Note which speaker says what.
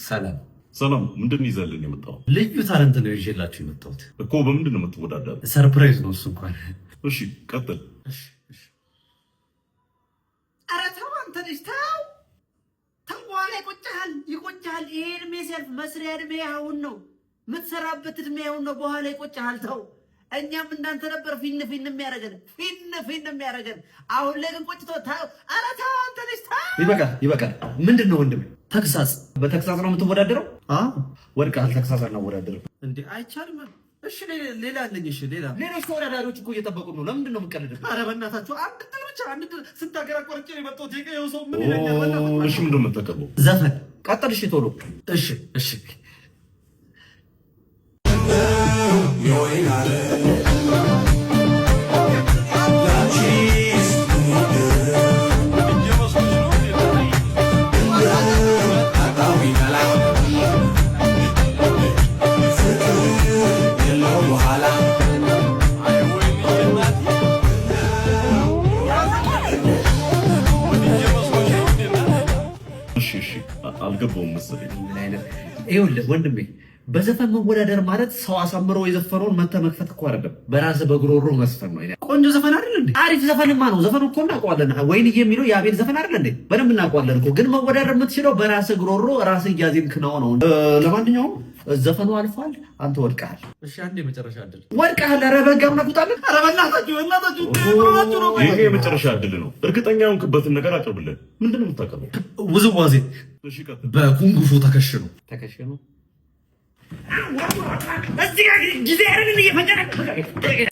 Speaker 1: ሰላም።
Speaker 2: ሰላም። ምንድን ነው ይዘህልን የመጣው?
Speaker 1: ልዩ talent ነው ይዤላችሁ የመጣሁት።
Speaker 2: እኮ በምንድን ነው የምትወዳደረው?
Speaker 1: Surprise ነው እሱ እንኳን።
Speaker 2: እሺ ቀጥል።
Speaker 3: ኧረ ተው አንተ ልጅ፣ ተው ተው፣ በኋላ ይቆጭሃል፣ ይቆጭሃል። ይሄ እድሜ ሲያልፍ መስሪያ እድሜ አሁን ነው፣ የምትሰራበት እድሜ አሁን ነው። በኋላ ይቆጭሃል። ተው። እኛም እንዳንተ ነበር ፊን ፊን የሚያደርገን፣ ፊን ፊን የሚያደርገን። አሁን ላይ ግን ቆጭቶ ተው። ኧረ ተው አንተ ልጅ፣ ተው።
Speaker 1: ይበቃል፣ ይበቃል። ምንድን ነው ወንድሜ? ተግሳጽ። በተግሳጽ ነው የምትወዳደረው? ወድቀሃል። ተግሳጽ አናወዳደርም።
Speaker 4: እንዴ፣ አይቻልም። እሺ ሌላ አለኝ። እሺ ሌላ።
Speaker 1: ሌሎች ተወዳዳሪዎች እኮ እየጠበቁ ነው። ለምንድን ነው የምትቀልድብን?
Speaker 4: ኧረ በእናታችሁ አንድ ድል ብቻ፣ አንድ ድል። ስንት ሀገር አቋርጬ ነው የመጣሁት። የቀየው ሰው ምን ይለኛል? በእናታችሁ።
Speaker 2: እሺ ምንድን ነው የምታቀርበው?
Speaker 1: ዘፈን። ቀጥል። እሺ ቶሎ።
Speaker 4: እሺ።
Speaker 2: እሺ፣ አልገባውም መሰለኝ።
Speaker 1: ምን አይነት፣ ይኸውልህ ወንድሜ፣ በዘፈን መወዳደር ማለት ሰው አሳምሮ የዘፈነውን መተህ መክፈት እኮ አይደለም። በራስህ በጉሮሮ መዝፈን ነው። ቆንጆ ዘፈን አይደል እንዴ? አሪፍ ዘፈንማ ነው። ዘፈኑ እኮ እናውቀዋለን። ወይንዬ የሚለው የአቤል ዘፈን አይደል እንዴ? በደንብ እናውቀዋለን እኮ። ግን መወዳደር የምትችለው በራስህ ጉሮሮ ራስህ እያዜምክ ነው ነው። ለማንኛውም ዘፈኑ አልፏል። አንተ ወድቀሃል።
Speaker 4: እሺ አንድ የመጨረሻ እድል።
Speaker 1: ወድቀሃል። ኧረ በሕግ አምላክ ውጣልን።
Speaker 4: ኧረ በእናታችሁ፣ በእናታችሁ ብሎናችሁ ነው።
Speaker 2: ይሄ የመጨረሻ እድል ነው። እርግጠኛ የሆንክበትን ነገር አቅርብልን። ምንድን ነው የምታቀርበው?
Speaker 4: ውዝዋዜ።
Speaker 2: እሺ ቀጥል።
Speaker 4: በኩንግፉ ተከሽኖ።
Speaker 1: ተከሽኖ።
Speaker 3: እዚህ ጋር ጊዜ አይደል እየፈጀን።